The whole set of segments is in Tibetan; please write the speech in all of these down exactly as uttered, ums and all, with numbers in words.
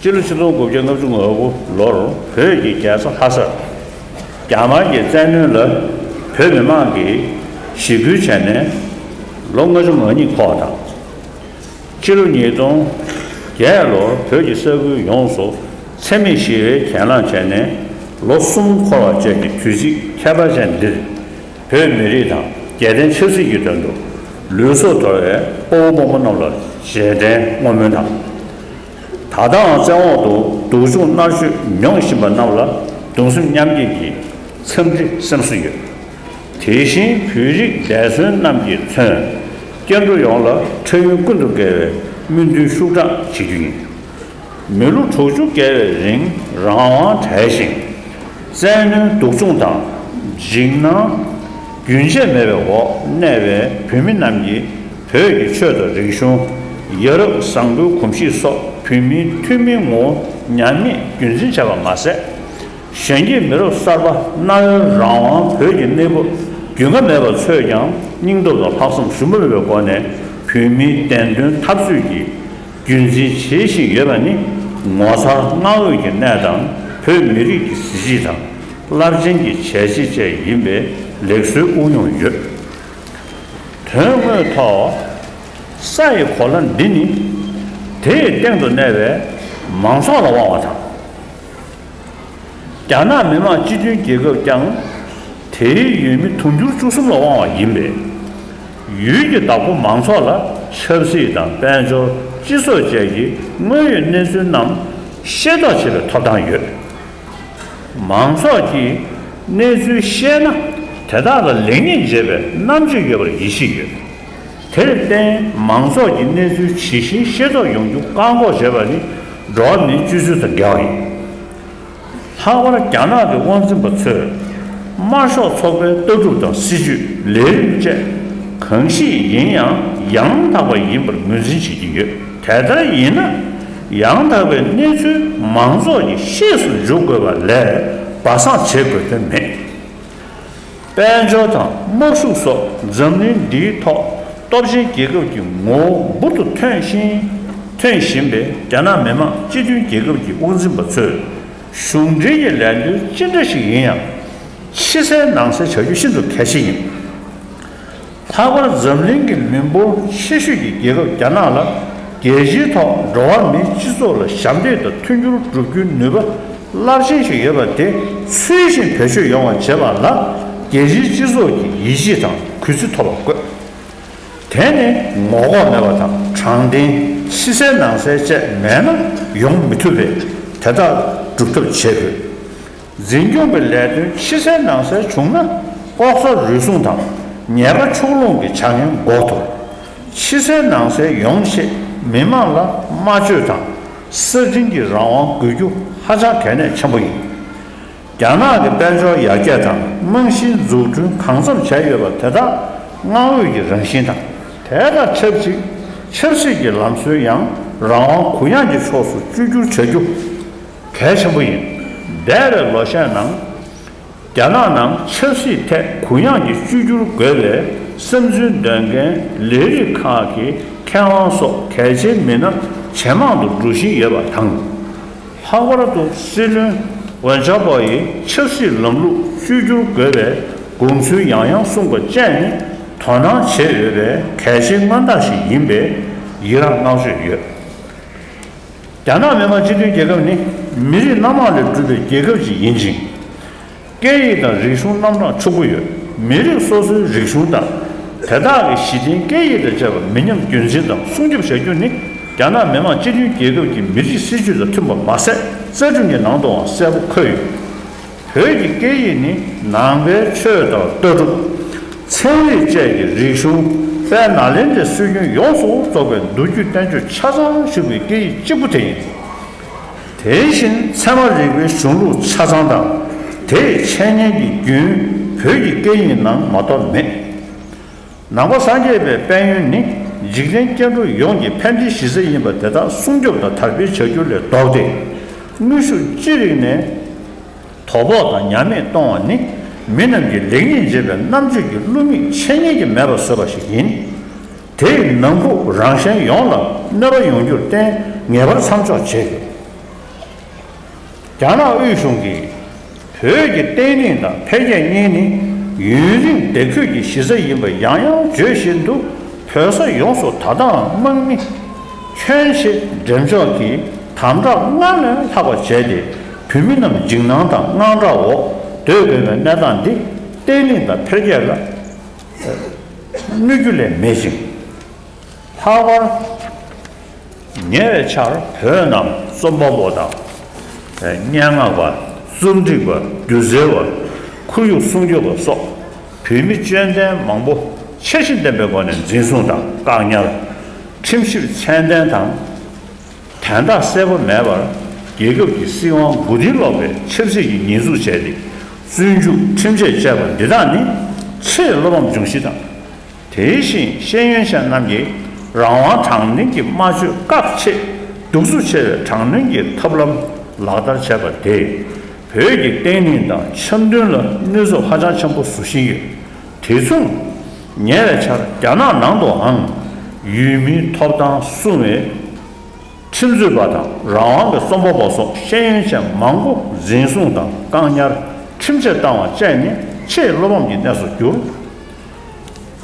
སྤྱི་ལོ་ཆིག་སྟོང་དགུ་བརྒྱ་ལྔ་བཅུ་ང་དགུ་ལོར་བོད་ཀྱི་རྒྱལ་ས་ལྷ་སར་རྒྱ་དམར་གྱི་བཙན་གནོན་ལ་བོད་མི་མང་གིས་ཞི་རྒོལ་བྱས་ནས་ལོ་ལྔ་བཅུ་ང་གཉིས་འཁོར་བ་དང་། སྤྱི་ལོ་ཉིས་སྟོང་བརྒྱད་ལོར་བོད་ཀྱི་ས་ཁུལ་ཡོངས་སུ་འཚེ་མེད་ཞི་བའི་གྱེན་ལངས་བྱས་ནས་ལོ་གསུམ་འཁོར་བ་བཅས་ཀྱི་དུས་ཚིགས་ཁྱད་པར་ཅན་འདིར། བོད་མི་རིགས་དང་རྒྱལ་བསྟན་ཆབ་སྲིད་ཀྱི་དོན་དུ་ལུས་སྲོག་དོར་བའི་དཔའ་བོ་དཔའ་མོ་རྣམས་ལ་རྗེས་དྲན་བསྔོ་སྨོན་དང་། ད་ལྟའང་བཙན་འོག་ཏུ་སྡུག་སྦྱོང་མནར་གཅོད་མྱོང་བཞིན་པ་རྣམས་ལ་གདུང་སེམས་མཉམ་སྐྱེད་ཀྱི་འཚམས་འདྲི་སེམས་གསོ་ཡོད། དེ་བཞིན་བོད་རིགས་འདས་གསོན་རྣམས་ཀྱིས་མཚོན་སྐྱེ་འགྲོ་ཡོངས་ལ་འཕྲལ་ཡུན་ཀུན་ཏུ་དགེ་བའི་སྨོན་འདུན་ཤུགས་དྲག་བྱེད་རྒྱུ་ཡིན། མི་ལོ་དྲུག་ཅུ་བརྒལ་བའི་རིང་རང་དབང་བྲལ་ཞིང་། བཙན་གནོན་སྡུག་སྦྱོང་དང་འཇིགས་སྣང་རྒྱུན་ཆད་མེད་པའི་འོག་གནས་པའི་བོད་མི་རྣམས་ཀྱིས་བོད་ཀྱི་ཆོས་དང་རིག་གཞུང་། ཡ་རབས་བཟང་པོའི་གོམས་གཤིས་སོགས་བོད་མིའི་ཐུན་མིན་ངོ་བོ་ཉམས་ཉེས་རྒྱུན་འཛིན་བྱས་པ་མ་ཟད། གཞན་གྱིས་མི་རབས་གསར་པ་གནའ་བོའི་རང་དབང་བོད་ཀྱི་གནས་བབ་རྒྱུས་མངའ་མེད་པ་ཚོས་ཀྱང་སྙིང་སྟོབས་དང་ལྷག་བསམ་ཞུམ་པ་མེད་པའི་སྒོ་ནས་བོད་མིའི་བདེན་དོན་འཐབ་རྩོད་ཀྱི་རྒྱུན་འཛིན་བྱེད་བཞིན་ཡོད་པ་ནི་ངོ་མཚར་བསྔགས་འོས་ཀྱི་གནས་དང་། བོད་མི་རིགས་ཀྱི་གཟི་བརྗིད་དང་རླབས་ཆེན་གྱི་བྱས་རྗེས་བཅས་ཡིན་པའི་ལེགས་གསོལ་དབུ་མྱོང་ཡོད། དོན་དངོས་ཐོག་ས་ཡི་གོ་ལ་འདི་ནི་དེའི་སྟེང་དུ་གནས་པའི་མང་ཚོགས་ལ་དབང་བ་དང་། རྒྱ་ནག་མི་དམངས་སྤྱི་མཐུན་རྒྱལ་ཁབ་ཀྱང་དེའི་ཡུལ་མི་དུང་ཕྱུར་བཅུ་གསུམ་ལ་དབང་བ་ཡིན་པས། ཡུལ་གྱི་བདག་པོ་མང་ཚོགས་ལ་ཆབ་སྲིད་དང་དཔལ་འབྱོར། སྤྱི་ཚོགས་བཅས་ཀྱི་དངོས་ཡོད་གནས་ཚུལ་རྣམས་ཤེས་རྟོགས་བྱེད་པའི་ཐོབ་ཐང་ཡོད། མང་ཚོགས་ཀྱིས་གནས་ཚུལ་ཤེས་ན་དེ་དག་ལ་ལེགས་ཉེས་འབྱེད་པའི་རྣམ་དཔྱོད་ཡོད་པར་ཡིད་ཆེས་ཡོད། དེར་བརྟེན་མང་ཚོགས་ཀྱིས་གནས་ཚུལ་ཇི་བཞིན་ཤེས་རྟོགས་ཡོང་རྒྱུ་བཀག་འགོག་བྱེད་པ་ནི་འགྲོ་བ་མིའི་སྤྱོད་ཚུལ་དང་འགལ་བ་ཡིན། ལྷག་པར་རྒྱ་ནག་གི་དབང་འཛིན་པ་ཚོས་དམར་ཤོག་ཚོགས་པའི་ལྟ་གྲུབ་དང་སྲིད་ཇུས། ལས་རིམ་བཅས་གང་ཞིག་ཡིན་ཡང་ཡང་དག་པ་ཡིན་པར་ངོས་འཛིན་བྱེད་ཀྱི་ཡོད། དེ་ལྟར་ཡིན་ན་ཡང་དག་པའི་གནས་ཚུལ་མང་ཚོགས་ཀྱི་ཤེས་སུ་འཇུག་དགོས་པ་ལས་སྦ་གསང་བྱེད་དགོས་དོན་མེད། དཔལ་འབྱོར་དང་དམག་ཤུགས་སོགས་འཛམ་གླིང་འདིའི་ཐོག་སྟོབས་ཆེན་རྒྱལ་ཁབ་ཀྱི་ངོ་བོ་འབུར་དུ་ཐོན་ཞིང་ཐོན་བཞིན་པའི་རྒྱ་ནག་མི་དམངས་སྤྱི་མཐུན་རྒྱལ་ཁབ་ཀྱི་དབང་འཛིན་པ་ཚོས་གཞུང་འབྲེལ་གྱི་ལས་དོན་ཅི་འདྲ་ཞིག་ཡིན་ཡང་ཕྱི་གསལ་ནང་གསལ་བྱ་རྒྱུ་ཤིན་ཏུ་གལ་ཆེ་ཡིན། ལྷག་པར་འཛམ་གླིང་གི་མི་འབོར་ཆེ་ཤོས་ཀྱི་རྒྱལ་ཁབ་རྒྱ་ནག་ལ་རྒྱལ་སྤྱིའི་ཐོག་འགྲོ་བ་མིའི་སྤྱི་ཚོགས་ལ་ཞབས་འདེགས་དང་མཐུན་འགྱུར་སྒྲུབ་རྒྱུའི་ནུས་པ་རླབས་ཆེན་ཞིག་ཡོད་པ་དེ་ཚུལ་བཞིན་བེད་སྤྱོད་ཡོང་བ་བྱེད་པ་ལ་རྒྱལ་སྤྱིའི་སྤྱི་ཚོགས་ཀྱི་ཡིད་ཆེས་དང་གུས་བརྩི་ཐོབ་པ་དགོས། དེ་ནི་ངོ་ལྐོག་མེད་པ་དང་དྲང་བདེན། ཕྱི་གསལ་ནང་གསལ་བཅས་མེད་ན་ཡོང་མི་ཐུབ་པས་དེ་དག་སྒྲུབ་ཐབས་བྱེད་དགོས། འཛིན་སྐྱོང་གི་ལས་དོན་ཕྱི་གསལ་ནང་གསལ་བྱུང་ན་ལྐོག་ཟ་རུལ་སུངས་དང་ཉེས་པ་ཕྱོགས་ལྷུང་གི་བྱ་ངན་འགོག་ཐུབ། ཕྱི་གསལ་ནང་གསལ་ཡོང་ཆེད་མི་དམངས་ལ་སྨྲ་བརྗོད་དང་གསར་འཕྲིན་གྱི་རང་དབང་དགོས་རྒྱུ་ཧ་ཅང་གལ་གནད་ཆེན་པོ་ཡིན། རྒྱ་ནག་གི་དཔལ་འབྱོར་ཡར་རྒྱས་དང་རྨང་གཞིའི་འཛུགས་སྐྲུན་གང་འཚམ་བྱས་ཡོད་པ་དེ་དག་མངའ་འོས་ཀྱི་རང་བཞིན་དང་། དེ་དང་ཆབས་ཅིག་ཆབ་སྲིད་ཀྱི་ལམ་སྲོལ་ཡང་རང་དབང་གུ་ཡངས་ཀྱི་ཕྱོགས་སུ་བཅོས་བསྒྱུར་བྱ་རྒྱུ་གལ་ཆེན་པོ་ཡིན། འདས་པའི་ལོ་ཤས་ནང་རྒྱ་ནག་ནང་ཆབ་སྲིད་ཐད་གུ་ཡངས་ཀྱི་བཅོས་བསྒྱུར་དགོས་པའི་བསམ་ཚུལ་འདོན་མཁན་ལས་རིགས་ཁག་གི་མཁས་དབང་སོགས་གལ་ཆེའི་མི་སྣ་ཇེ་མང་དུ་འགྲོ་བཞིན་ཡོད་པ་དང་། ལྷག་པར་དུ་སྲིད་བློན་ཝེན་ཅཱ་པོ་ཡིས་ཆབ་སྲིད་ལམ་ལུགས་བཅོས་བསྒྱུར་དགོས་པའི་དགོངས་ཚུལ་ཡང་ཡང་གསུངས་པ་བཅས་ནི་དོ་སྣང་བྱེད་འོས་པའི་གལ་ཆེའི་མངོན་རྟགས་ཤིག་ཡིན་པས་ཡི་རངས་བསྔགས་བརྗོད་ཡོད། རྒྱ་ནག་མི་དམངས་སྤྱི་མཐུན་རྒྱལ་ཁབ་ནི་མི་རིགས་སྣ་མང་ལས་གྲུབ་པའི་རྒྱལ་ཁབ་ཅིག་ཡིན་ཅིང་། སྐད་ཡིག་དང་རིག་གཞུང་རྣམ་གྲངས་ཕྱུག་པོ་ཡོད། མི་རིགས་སོ་སོའི་རིག་གཞུང་དང་། དེ་དག་གི་གཞི་རྟེན་སྐད་ཡིག་དང་བཅས་པ་མི་ཉམས་རྒྱུན་འཛིན་དང་སྲུང་སྐྱོབ་བྱ་རྒྱུ་ནི་རྒྱ་ནག་མི་དམངས་སྤྱི་མཐུན་རྒྱལ་ཁབ་ཀྱི་མི་རིགས་སྲིད་ཇུས་དང་མཐུན་པ་མ་ཟད། རྩ་ཁྲིམས་ཀྱི་ནང་དུའང་གསལ་པོ་འཁོད་ཡོད། བོད་ཀྱི་སྐད་ཡིག་ནི་ནང་པའི་ཆོས་དང་ལྟ་གྲུབ། ཚན་རིག་བཅས་ཀྱི་རིག་གཞུང་། དཔལ་ནཱ་ལེནྡྲའི་སྲོལ་རྒྱུན་ཡོངས་སུ་རྫོགས་པའི་མདོ་རྒྱུད་བསྟན་བཅོས་ཆ་ཚང་བཞུགས་པའི་སྐད་ཡིག་གཅིག་པུ་དེ་ཡིན། དེ་བཞིན་ཚད་མ་རིག་པའི་གཞུང་ལུགས་ཆ་ཚང་དང་། དེའི་འཆད་ཉན་གྱི་རྒྱུན་བོད་ཀྱི་སྐད་ཡིག་ནང་མ་གཏོགས་མེད། ནང་པ་སངས་རྒྱས་པའི་དཔལ་ཡོན་ནི་འཇིག་རྟེན་སྐྱེ་འགྲོ་ཡོངས་ཀྱི་ཕན་བདེའི་གཞི་རྩ་ཡིན་པ་དེ་དག་སྲུང་སྐྱོབ་དང་དར་སྤེལ་བྱ་རྒྱུ་ལས་ལྡོག་སྟེ། དངོས་ཤུགས་ཅི་རིགས་ནས་དོ་ཕོག་དང་ཉམས་དམས་གཏོང་བ་ནི་མི་རྣམས་ཀྱི་ལེགས་ཉེས་འབྱེད་པའི་རྣམ་དཔྱོད་ཀྱི་བསླུ་མེད་འཆད་ཉན་གྱིས་མེད་པར་བཟོས་པ་ཞིག་ཡིན། དེས་ནང་ཁུལ་རང་གཞན་ཡོངས་ལ་གནོད་པ་ཡོང་རྒྱུར་བརྟེན་ངེས་པར་མཚམས་འཇོག་བྱེད་དགོས། རྒྱ་ནག་དབུས་གཞུང་གིས་བོད་ཀྱི་བརྟན་ལྷིང་དང་འཕེལ་རྒྱས་གཉིས་ནི་ཡུན་རིང་བདེ་འཁོད་ཀྱི་གཞི་རྩ་ཡིན་པ་ཡང་ཡང་བརྗོད་བཞིན་དུ། བོད་ས་ཡོངས་སུ་ད་ལྟའང་དམག་མི་ཁྱོན་ཆེ་འགྲེམས་འཇོག་གིས་དམ་དྲག་སྔར་ལས་ལྷག་པ་བྱས་ཏེ། བོད་མི་རྣམས་འཇིགས་སྣང་དང་དངངས་སྐྲག་འོག་སྡོད་དགོས་པའི་གནས་སྟངས་འདི་བརྟན་ལྷིང་དང་འཕེལ་རྒྱས་ལ་གནོད་རྒྱུ་ལས་མེད་ཅིང་། ལྷག་པར་ཉེ་བའི་ཆར་བོད་ནང་རྩོམ་པ་པོ་དང་། སྙན་ངག་པ། རྩོམ་སྒྲིག་པ། སྒྱུ་རྩལ་བ། ཁོར་ཡུག་སྲུང་སྐྱོབ་པ་སོགས་བོད་མི་སྐྱོན་ལྡན་མང་པོ་འཆར་གཞི་ལྡན་པའི་སྒོ་ནས་འཛིན་བཟུང་དང་བཀག་ཉར། ཁྲིམས་ཞིབ་ཚད་ལྡན་དང་། དན་རྟགས་གསལ་པོ་མེད་པར། རྒྱལ་ཁབ་ཀྱི་སྲིད་དབང་མགོ་རྟིང་སློག་པའི་ཆབ་སྲིད་ཀྱི་ཉེས་འཛུགས་བྱས་ཏེ། བཙོན་འཇུག་ཁྲིམས་ཆད་བཅད་པ་འདི་དག་ནི་ཆེས་བློ་ཕམ་འབྱུང་གཞི་དང་། དེ་བཞིན་ཤེས་ཡོན་ཅན་རྣམས་ཀྱིས་རང་དབང་དྲང་བདེན་གྱི་སྨྲ་བརྗོད་བཀག་ཆེད་གདུག་རྩུབ་ཆེ་བའི་དྲག་གནོན་གྱི་ཐབས་ལམ་ལག་བསྟར་བྱས་པ་དེས་བོད་ཀྱི་བརྟན་ལྷིང་དང་འཆམ་མཐུན་ལ་གནོད་ཚབས་ཧ་ཅང་ཆེན་པོ་བཟོ་བཞིན་ཡོད། དེ་མཚུངས། ཉེ་བའི་ཆར་རྒྱ་ནག་ནང་དུའང་ཡུལ་མིའི་ཐོབ་ཐང་སྲུང་བའི་ཁྲིམས་རྩོད་པ་དང་རང་དབང་གི་རྩོམ་པ་པོ་སོགས་ཤེས་ཡོན་ཅན་མང་པོ་འཛིན་བཟུང་དང་བཀག་ཉར། ཁྲིམས་ཆད་བཏང་བ་བཅས་ནི་ཆེས་བློ་ཕམ་གྱི་གནས་སུ་གྱུར།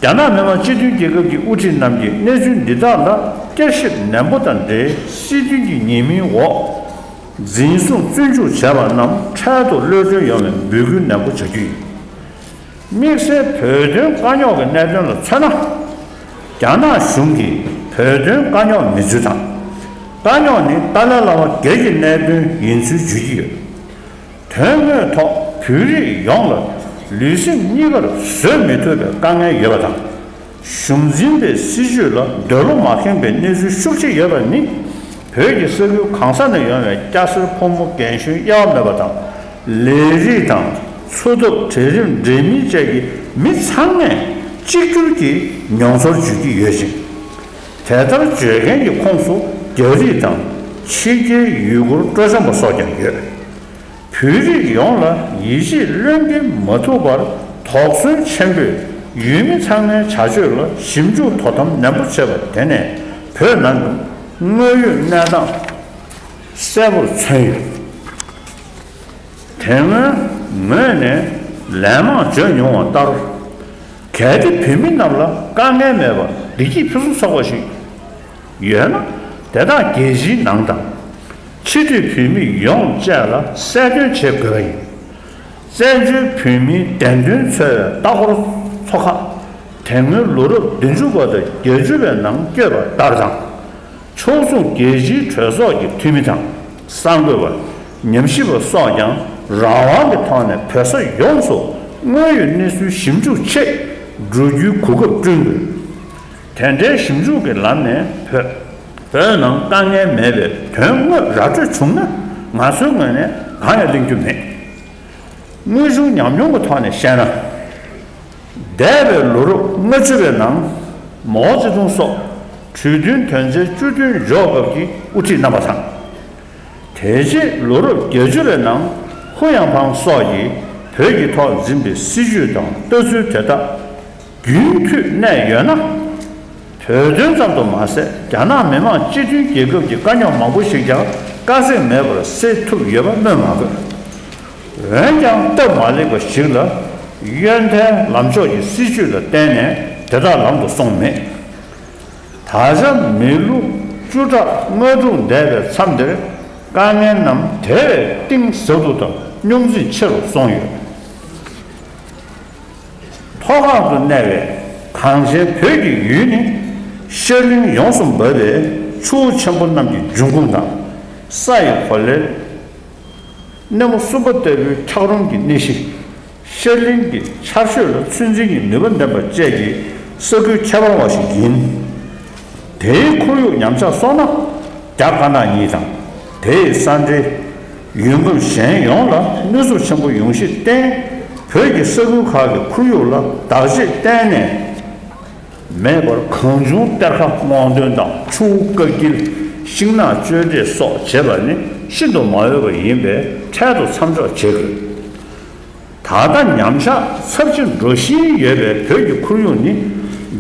རྒྱ་ནག་མི་དམངས་སྤྱི་མཐུན་རྒྱལ་ཁབ་ཀྱི་དབུ་ཁྲིད་རྣམས་ཀྱིས་གནས་ཚུལ་འདི་དག་ལ་བསྐྱར་ཞིབ་ནན་པོ་དང་འབྲེལ། སྲིད་དོན་གྱི་ཉེས་མིང་འོག་འཛིན་བཟུང་བཙོན་འཇུག་བྱས་པ་རྣམས་འཕྲལ་དུ་གློད་གྲོལ་ཡོང་བའི་འབོད་སྐུལ་ནན་པོ་བྱ་རྒྱུ་ཡིན། དམིགས་བསལ་བོད་དོན་དཀའ་རྙོག་གི་གནད་དོན་ལ་མཚོན་ན། རྒྱ་ནག་གཞུང་གིས་བོད་དོན་དཀའ་རྙོག་མིན་ཚུལ་དང་། དཀའ་རྙོག་ནི་ཏཱ་ལའི་བླ་མ་སྒེར་གྱི་གནད་དོན་ཡིན་ཚུལ་བརྗོད་ཀྱི་ཡོད། དོན་དངོས་ཐོག་བོད་རིགས་ཡོངས་ལ་ལུས་སེམས་གཉིས་ཀར་བཟོད་མི་ཐུབ་པའི་དཀའ་ངལ་ཡོད་པ་དང་། གཞུང་འཛིན་པའི་སྲིད་བྱུས་ལ་འདོད་བློ་མ་ཁེངས་པའི་གནས་ཚུལ་ཤུགས་ཆེ་ཡོད་པ་ནི། བོད་ཀྱི་ས་ཁུལ་གང་ས་ནས་ཡོང་བའི་སྐྱ་སེར་ཕོ་མོ་རྒན་གཞོན་དབྱེ་བ་མེད་པ་དང་། ལས་རིགས་དང་། འཚོ་ཐབས། གྲལ་རིམ་འབྲེལ་མིན་བཅས་ཀྱི་མི་ཚང་མས་གཅིག་གྱུར་གྱིས་མྱོང་ཚོར་བརྗོད་ཀྱི་ཡོད་ཅིང་། དེ་ལྟར་བརྗོད་མཁན་གྱི་ཁོངས་སུ་རྒྱ་རིགས་དང་། ཕྱི་རྒྱལ་ཡུལ་སྐོར་སྤྲོ་འཆམ་པ་སོགས་ཀྱང་ཡོད། བོད་རིགས་ཡོངས་ལ་ཡིད་ཆེས་བློས་འགེལ་མ་ཐུབ་པར་དོགས་ཟོན་ཆེན་པོས་ཡུལ་མི་ཚང་མའི་བྱ་སྤྱོད་ལ་ཞིབ་འཇུག་དོ་དམ་ནན་པོ་བྱས་པ་དེ་ནས་བོད་ནང་གི་དངོས་ཡོད་གནས་སྟངས་གསལ་པོར་མཚོན་ཡོད། དེ་སྔོན་ངོས་ནས་ལན་མང་བརྗོད་མྱོང་བ་ལྟར། གལ་ཏེ་བོད་མི་རྣམས་ལ་དཀའ་ངལ་མེད་པར་བདེ་སྐྱིད་ཕུན་སུམ་ཚོགས་པ་ཞིག་ཡོད་ན། དེ་དག་རྒྱལ་སྤྱིའི་ནང་དང་། ཕྱི་སྡོད་བོད་མི་ཡོངས་བཅས་ལ་གསལ་སྟོན་བྱེད་དགོས་པ་ཡིན། བཙན་བྱོལ་བོད་མིའི་བདེན་དོན་འཚོལ་བའི་ལྟ་སྐོར་ཚོགས་ཁག་དེ་སྔོན་ལོ་རབས་བདུན་ཅུ་པ་དང་བརྒྱད་ཅུ་པའི་ནང་བསྐྱོད་པ་ལྟར་དང་། ཕྱོགས་མཚུངས་རྒྱལ་སྤྱིའི་གྲོས་ཚོགས་ཀྱི་འཐུས་མི་དང་། གསར་འགོད་པ། ཉམས་ཞིབ་པ་སོགས་ཀྱང་རང་དབང་གི་ཐོག་ནས་བོད་ས་ཡོངས་སུ་དངོས་ཡོད་གནས་ཚུལ་ཞིབ་འཇུག་ཆེད་འགྲོ་རྒྱུའི་གོ་སྐབས་བསྐྲུན་དགོས། དེ་འདྲའི་ཞིབ་འཇུག་གི་ལམ་ནས་བོད་བོད་ནང་དཀའ་ངལ་མེད་པའི་དོན་དངོས་ར་སྤྲོད་བྱུང་ན། ང་ཚོའི་ངོས་ནས་གང་ཡང་གླེང་རྒྱུ་མེད། དངོས་བྱུང་ཉམས་མྱོང་གི་ཐོག་ནས་བཤད་ན། འདས་པའི་ལོ་རབས་ལྔ་བཅུ་པའི་ནང་། མའོ་ཙེ་ཏུང་སོགས་གྲོས་མཐུན་དོན་ཚན་བཅུ་བདུན་འཇོག་སྐབས་ཀྱི་དབུ་ཁྲིད་རྣམ་པ་དང་། དེ་རྗེས་ལོ་རབས་བརྒྱད་ཅུ་པའི་ནང་ཧུ་ཡང་ཕང་སོགས་ཀྱིས་བོད་ཀྱི་ཐོག་འཛིན་པའི་སྲིད་བྱུས་དང་ལྟ་ཚུལ་དེ་དག་རྒྱུན་མཐུད་གནས་ཡོད་ན། བོད་དོན་ཙམ་དུ་མ་ཟད། རྒྱ་ནག་མི་དམངས་སྤྱི་མཐུན་རྒྱལ་ཁབ་ཀྱི་དཀའ་རྙོག་མང་པོ་ཞིག་ཀྱང་དཀའ་ཚེགས་མེད་པར་སེལ་ཐུབ་ཡོད་པ་སྨོས་མ་དགོས། འོན་ཀྱང་སྟབས་མ་ལེགས་པ་ཞིག་ལ་གཡོན་ཐལ་ལམ་ཕྱོགས་ཀྱི་སྲིད་བྱུས་ལ་བརྟེན་ནས་དེ་དག་ལམ་དུ་སོང་མེད། ད་ཆ་མི་ལོ་བཅུ་ཕྲག་ལྔ་དྲུག་འདས་པའི་མཚམས་འདིར་དཀའ་ངལ་རྣམས་དེ་བས་གཏིང་ཟབ་ཏུ་དང་རྙོག་འཛིང་ཆེ་རུ་སོང་ཡོད། མཐོ་སྒང་དུ་གནས་པའི་གངས་ཅན་བོད་ཀྱི་ཡུལ་ནི་ཤར་གླིང་ཡོངས་སུ་འབབ་པའི་ཆུ་བོ་ཆེན་པོ་རྣམས་ཀྱི་འབྱུང་ཁུངས་དང་། ས་ཡི་གོ་ལའི་སྣེ་མོ་གསུམ་པ་ལྟ་བུའི་འཁྱགས་རོམ་གྱི་གནས་གཞི། ཤར་གླིང་གི་ཆར་ཞོད་ལ་ཚོད་འཛིན་གྱི་ནུས་པ་ལྡན་པ་བཅས་ཀྱི་ས་ཁུལ་ཁྱད་པར་བ་ཞིག་ཡིན། དེའི་ཁོར་ཡུག་ཉམས་ཆག་སོང་ན། རྒྱ་དཀར་ནག་གཉིས་དང་། དེའི་ས་འབྲེལ་ཡུལ་ཁམས་གཞན་ཡོངས་ལ་གནོད་ཚབས་ཆེན་པོ་ཡོང་གཞི་བརྟེན། བོད་ཀྱི་ས་ཁུལ་ཁག་གི་ཁོར་ཡུག་ལ་བདག་གཅེས་གཏན་ནས་མེད་པར། གང་བྱུང་གཏེར་ཁ་སྔོག་འདོན་དང་ཆུ་བོ་བཀག་སྐྱིལ། ཤིང་ནགས་གཅོད་འབྲེག་སོགས་བྱེད་པ་ནི་ཤིན་ཏུ་མ་འོས་པ་ཡིན་པས་འཕྲལ་དུ་མཚམས་འཇོག་བྱེད་དགོས། ད་ལྟ་ཉམས་ཆག་ཚབས་ཆེ་འགྲོ་བཞིན་ཡོད་པའི་བོད་ཀྱི་ཁོར་ཡུག་ནི།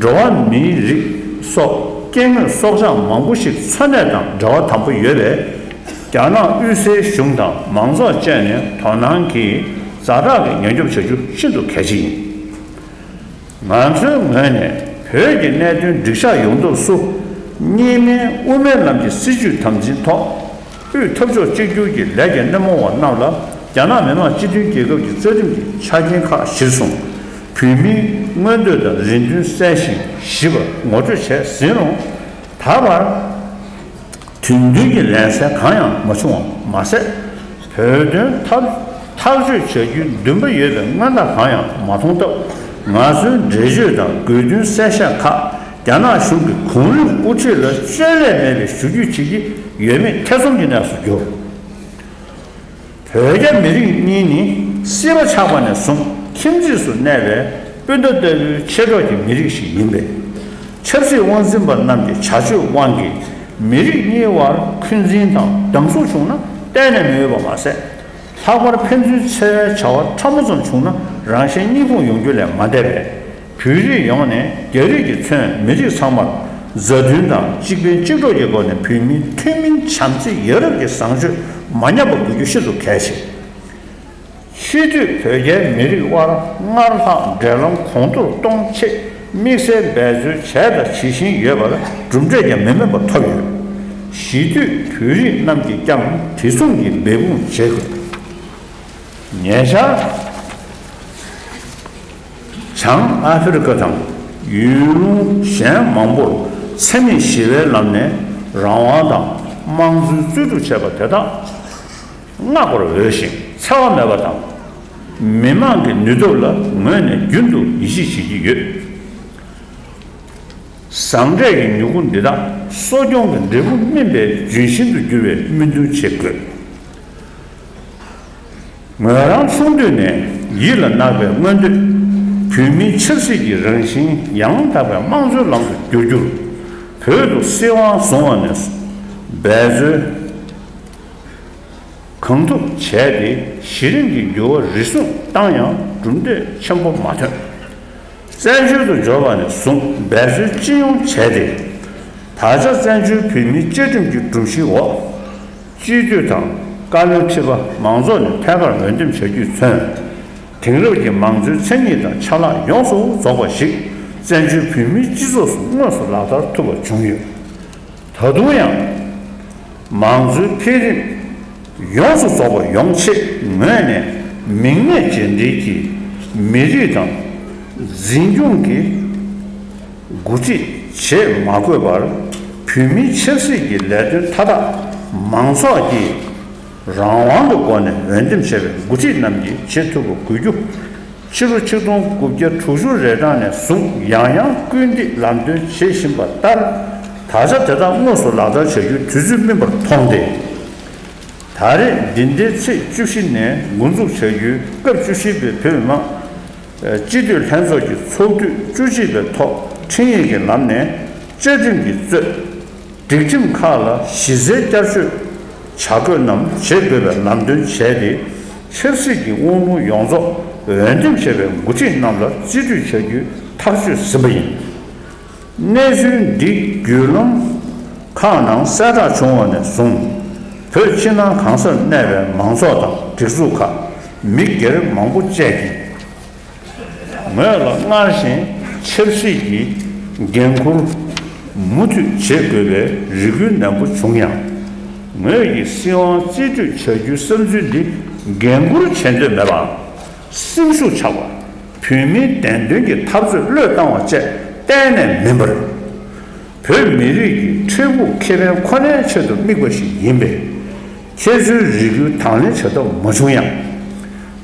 འགྲོ་བ་མིའི་རིགས་སོགས་སྐྱེ་དངོས་སྲོག་ཆགས་མང་པོ་ཞིག་འཚོ་གནས་དང་འབྲེལ་བ་དམ་པོ་ཡོད་པས། རྒྱ་ནག་དབུས་སའི་གཞུང་དང་མང་ཚོགས་བཅས་ནས་དོ་སྣང་གིས་ཛ་དྲག་གི་ཉེན་སྐྱོབ་བྱ་རྒྱུ་ཤིན་ཏུ་གལ་ཆེ་ཡིན། ང་ཚོའི་ངོས་ནས་བོད་ཀྱི་གནད་དོན་འགྲིག་ཤག་ཡོང་ཐབས་སུ། གཉིས་སྨན་དབུ་མའི་ལམ་གྱི་སྲིད་བྱུས་དམ་འཛིན་ཐོག་དབུས་འཐབ་ཕྱོགས་གཅིག་གྱུར་གྱི་ལས་ཀྱི་སྣེ་མོ་བ་རྣམས་ལ་རྒྱ་ནག་མི་དམངས་སྤྱི་མཐུན་རྒྱལ་ཁབ་ཀྱི་རྩ་ཁྲིམས་ཀྱི་ཆ་རྐྱེན་ཁག་གཞིར་བཟུང་། བོད་མིའི་མངོན་འདོད་དང་རེ་འདུན་གསལ་ཞིང་ཞིབ་པར་ངོ་སྤྲོད་བྱས་ཟིན་རུང་། ད་བར། དོན་མཐུན་གྱི་ལན་གསལ་གང་ཡང་མ་བྱུང་བ་མ་ཟད། བོད་དོན་ཐག་ཐག་གཅོད་བྱ་རྒྱུའི་འདུན་པ་ཡོད་པའི་མངོན་རྟགས་གང་ཡང་མ་མཐོང་སྟབས། ང་ཚོའི་འགྲེལ་བརྗོད་དང་དགོས་འདུན་གསལ་བཤད་ཁག་རྒྱ་ནག་གཞུང་གི་གོང་རིམ་དབུ་ཁྲིད་ལ་བཅོལ་ལས་མེད་པའི་ཞུ་རྒྱུ་བྱེད་ཀྱི་ཡོད་མེད་ཐེ་ཚོམ་གྱི་གནས་སུ་གྱུར། བོད་རྒྱ་མི་རིགས་གཉིས་ནི་སྲིད་པ་ཆགས་པ་ནས་བཟུང་ཁྱིམ་མཚེས་སུ་གནས་པའི་སྤུན་ཟླ་ལྟ་བུའི་མཆེད་གྲོགས་ཀྱི་མི་རིགས་ཤིག་ཡིན་པས། ཆབ་སྲིད་དབང་འཛིན་པ་རྣམས་ཀྱི་བྱ་སྤྱོད་དབང་གིས་མི་རིགས་གཉིས་དབར་འཁོན་འཛིན་དང་སྡང་ཟུག་བྱུང་ན་གཏན་ནས་མི་འོས་པ་མ་ཟད། ལྷག་པར་ཕན་ཚུན་འཚེ་བའི་བྱ་བ་ཕྲ་མོ་ཙམ་བྱུང་ན་རང་གཞན་གཉིས་ཕུང་ཡོང་རྒྱུ་ལས་མ་འདས་པས། བོད་རིགས་ཡོངས་ནས་རྒྱ་རིགས་ཀྱིས་མཚོན་མི་རིགས་ཚང་མར་མཛའ་མཐུན་དང་གཅིག་ཕན་གཅིག་གྲོགས་ཀྱི་སྒོ་ནས་བོད་མིའི་ཐུན་མིན་བྱམས་བརྩེ་ཡ་རབས་ཀྱི་བཟང་སྤྱོད་མ་ཉམས་པ་དགོས་རྒྱུ་ཤིན་ཏུ་གལ་ཆེ། སྤྱི་འཐུས་བོད་རྒྱའི་མི་རིགས་དབར་སྔར་ལྷག་འབྲེལ་ལམ་གོང་མཐོར་གཏོང་ཆེད་དམིགས་བསལ་འབད་རྩོལ་བྱས་དང་བྱེད་བཞིན་ཡོད་པར་གྲུབ་འབྲས་ཀྱང་མི་དམན་པ་ཐོབ་ཡོད། གཞིས་སྡོད་བོད་རིགས་རྣམས་ཀྱིས་ཀྱང་དེ་མཚུངས་ཀྱི་འབད་འབུངས་བྱེད་དགོས། ཉེ་ཆར། བྱང་ཨ་ཧྥེ་རི་ཁ་དང་ཡུལ་ལུང་གཞན་མང་པོར་འཚེ་མེད་ཞི་བའི་ལམ་ནས་རང་དབང་དང་དམངས་གཙོའི་རྩོད་སྒྲུབ་བྱས་པ་དེ་དག་བསྔགས་པར་འོས་ཤིང་འཚེ་བ་མེད་པ་དང་། མི་དམངས་ཀྱི་ནུས་སྟོབས་ལ་ངོས་ནས་རྒྱུན་དུ་ཡིད་ཆེས་བྱེད་ཀྱི་ཡོད། བཟང་འབྲས་ཀྱི་མྱུ་གུ་འདི་དག་གསོ་སྐྱོང་གི་འབྲས་བུ་སྨིན་པའི་ལྗོན་ཤིང་དུ་འགྱུར་བའི་སྨོན་འདུན་བྱེད་དགོས། ངོས་རང་ཆུང་དུས་ནས་ཡིད་ལ་བརྣག་པའི་མངོན་འདོད། བོད་མིའི་ཆབ་སྲིད་ཀྱི་རང་བཞིན་ཡང་དག་པའི་དམངས་གཙོའི་ལམ་དུ་བསྒྱུར་རྒྱུར། བོད་དུ་སྲིད་དབང་བཟུང་བ་ནས་འབད་རྩོལ་གང་ཐུབ་བྱས་ཏེ་གཞི་རིམ་གྱི་འགྱུར་བ་རེ་ཟུང་བཏང་ཡང་གྲུབ་འབྲས་ཆེན་པོ་མ་ཐོན། བཙན་བྱོལ་དུ་འབྱོར་བ་ནས་བཟུང་འབད་རྩོལ་ཅི་ཡོང་བྱས་ཏེ། ད་ཆ་བཙན་བྱོལ་བོད་མིའི་བཅའ་ཁྲིམས་ཀྱི་སྒྲོམ་གཞིའི་འོག་སྤྱི་འཐུས་དང་བཀའ་བློན་ཁྲི་པ་མང་ཚོགས་ནས་ཐད་ཀར་འོས་འདེམས་བྱ་རྒྱུས་མཚོན། དེང་རབས་ཀྱི་མང་གཙོའི་མཚན་ཉིད་དང་ཆ་ལག་ཡོངས་སུ་རྫོགས་པ་ཞིག་བཙན་བྱོལ་བོད་མིའི་སྤྱི་ཚོགས་སུ་དངོས་སུ་ལག་བསྟར་ཐུབ་པ་བྱུང་ཡོད། ད་དུང་ཡང་། མང་གཙོའི་འཕེལ་རིམ་ཡོངས་སུ་རྫོགས་པ་ཡོང་ཆེད་ངོས་ནས་མིང་གནས་རྗེས་འབྲེལ་གྱི་མི་རིགས་དང་འཛིན་སྐྱོང་གི་འགོ་ཁྲིད་བྱེད་མ་དགོས་པར་བོད་མིའི་ཆབ་སྲིད་ཀྱི་ལས་དོན་མཐའ་དག་མང་ཚོགས་ཀྱིས་རང་དབང་གི་སྒོ་ནས་འོས་འདེམས་བྱས་པའི་འགོ་ཁྲིད་རྣམས་ཀྱིས་བྱེད་ཐུབ་པ་དགོས་རྒྱུ། ཕྱི་ལོ་ཆིག་སྟོང་དགུ་བརྒྱ་དྲུག་ཅུ་རེ་གྲངས་ནས་བཟུང་ཡང་ཡང་སྐུལ་འདེད་ལམ་སྟོན་བྱེད་བཞིན་པ་ལྟར། ད་ཆ་དེ་དག་དངོས་སུ་ལག་བསྟར་བྱ་རྒྱུའི་དུས་ཚོད་སྨིན་པར་མཐོང་སྟེ། ད་རེས་འདི་ཟླའི་ཚེས་བཅུ་བཞི་ནས་འགོ་འཛུགས་བྱ་རྒྱུའི་སྐབས་བཅུ་བཞི་པའི་བོད་མི་མང་སྤྱི་འཐུས་ལྷན་ཚོགས་ཀྱི་ཚོགས་དུས་བཅུ་གཅིག་པའི་ཐོག་འཕྲིན་ཡིག་གི་ལམ་ནས་བཅའ་ཁྲིམས་ཀྱི་གཙོས། སྒྲིག་ཁྲིམས་ཁག་ལ་གཞི་རྩའི་བསྐྱར་བཅོས་བྱ་དགོས་རྣམས་བྱེད་དགོས་པའི་ལམ་སྟོན་བྱས་ཏེ། ཆབ་སྲིད་ཀྱི་དབང་ལུང་ཡོངས་རྫོགས་འོས་འདེམས་བྱས་པའི་འགོ་ཁྲིད་རྣམས་ལ་རྩིས་སྤྲོད་བྱ་རྒྱུའི་ཐག་གཅོད་ཟིན་པ་ཡིན། གནས་ཚུལ་འདི་བརྒྱུད་ལམ་ཁག་ནང་གསལ་བསྒྲགས་བྱུང་བ་ནས་བཟུང་། བོད་ཕྱི་ནང་གང་སར་གནས་པའི་མང་ཚོགས་དང་སྒྲིག་འཛུགས་ཁག་མི་སྒེར་མང་པོ་བཅས་ཀྱིས། ངོས་ལ་སྔར་བཞིན་ཆབ་སྲིད་ཀྱི་འགན་འཁུར་མུ་མཐུད་བྱེད་དགོས་པའི་རེ་སྐུལ་ནན་པོ་བྱུང་ཡང་། ངོས་ཀྱིས་སྲིད་དབང་རྩིས་སྤྲོད་བྱ་རྒྱུའི་བསམ་ཚུལ་འདི་འགན་འཁུར་བྱེད་འདོད་མེད་པའམ། སེམས་ཤུགས་ཆག་པ། བོད་མིའི་བདེན་དོན་གྱི་འཐབ་རྩོད་བློས་བཏང་བ་བཅས་གཏན་ནས་མིན་པར། བོད་མི་རིགས་ཀྱི་འཕྲལ་ཕུགས་ཁེ་ཕན་ཁོ་ནའི་ཆེད་དུ་དམིགས་པ་ཞིག་ཡིན་པས། ཁྱེད་ཚོའི་རེ་སྐུལ་དང་ལེན་བྱ་ཐབས་མ་བྱུང་ཡང་།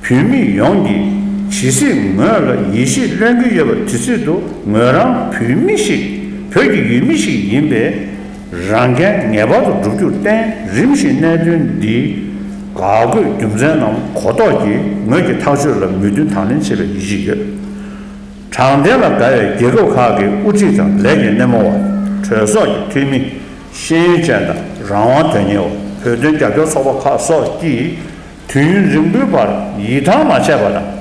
བོད་མི་ཡོངས་ཀྱིས་ཇི་སྲིད་ངོས་ལ་ཡིད་ཆེས་ལོན་གྱི་ཡོད་པ་དེ་སྲིད་དུ་ངོས་རང་བོད་མི་ཞིག་བོད་ཀྱི་ཡུལ་མི་ཞིག་ཡིན་པས། རང་འགན་ངེས་པར་དུ་སྒྲུབ་རྒྱུར་བརྟེན། རིམ་བཞིན་གནད་དོན་འདིའི་དགག་དགོས་རྒྱུ་མཚན་རྣམས་གོ་རྟོགས་ཀྱིས་ངོས་ཀྱི་ཐག་གཅོད་ལ་མོས་མཐུན་དང་ལེན་བྱེད་པའི་ཡིད་ཆེས་ཡོད། དྲང་བདེན་ལ་དགའ་བའི་རྒྱལ་ཁབ་ཁག་གི་དབུ་ཁྲིད་དང་ལས་ཀྱི་སྣེ་མོ་བ། གྲོས་ཚོགས་ཀྱི་འཐུས་མི། ཤེས་ཡོན་ཅན་དང་རང་དབང་དོན་གཉེར་བ། བོད་དོན་རྒྱབ་སྐྱོར་ཚོགས་པ་ཁག་སོགས་ཀྱིས་དུས་ཡུན་རིང་པོའི་བར་ཡིད་ཐང་མ་ཆད་པ་དང་།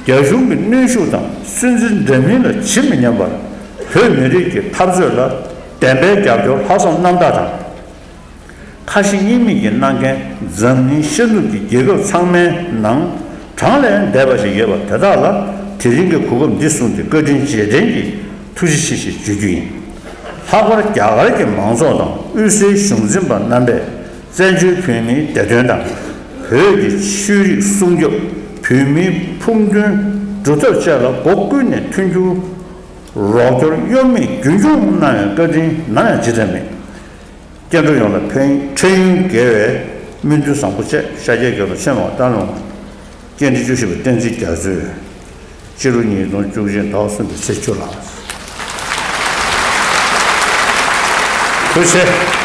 རྒྱ་གཞུང་གི་གནོན་ཤུགས་དང་སུན་གཙེར་འདྲ་མིན་ལ་ཇི་མི་སྙམ་པར་བོད་མི་རིགས་ཀྱི་འཐབ་རྩོད་ལ་བདེན་པའི་རྒྱབ་སྐྱོར་ལྷག་བསམ་རྣམ་དག་དང་། ཁ་ཞེ་གཉིས་མེད་ཀྱིས་གནང་མཁན་འཛམ་གླིང་ཤར་ནུབ་ཀྱི་རྒྱལ་ཁབ་ཚང་མའི་ནང་གྲངས་ལས་འདས་པ་ཞིག་ཡོད་པ་དེ་དག་ལ་དེ་རིང་གི་གོ་སྐབས་འདི་བཟུང་སྟེ་བཀའ་དྲིན་རྗེས་དྲན་གྱི་ཐུགས་རྗེ་ཆེ་ཞེས་བརྗོད་རྒྱུ་ཡིན། ལྷག་པར་རྒྱ་གར་གྱི་མང་ཚོགས་དང་དབུས་སའི་གཞུང་འཛིན་པ་རྣམ་པས་བཙན་བྱོལ་བོད་མིའི་བདེ་དོན་དང་། བོད་ཀྱི་ཆོས་རིག་སྲུང་སྐྱོབ། བོད་མིའི་ཕུགས་འདུན་སྒྲུབ་ཐབས་བཅས་ལ་སྒོ་ཀུན་ནས་མཐུན་འགྱུར་རོགས་སྐྱོར་གཡོ་མེད་རྒྱུན་འཁྱོངས་གནང་བའི་བཀའ་དྲིན་ནམ་ཡང་ཇི་ལྟར་མེད། སྐྱེ་འགྲོ་ཡོངས་ལ་ཕན་འཕྲལ་ཡུན་དགེ་བའི་སྨོན་འདུན་བཟང་པོ་བཅས་ཤཱཀྱའི་དགེ་སློང་ཆེན་མོ་སྟག་ལུང་སྐྱེས་འབྲེལ་བཅུ་བཞི་པ་བསྟན་འཛིན་རྒྱ་མཚོས་སྤྱི་ལོ་ཉིས་སྟོང་བཅུ་གཅིག་ཟླ་བ་གསུམ་པའི་ཚེས་བཅུ་ལ་ཐུགས་རྗེ་ཆེ།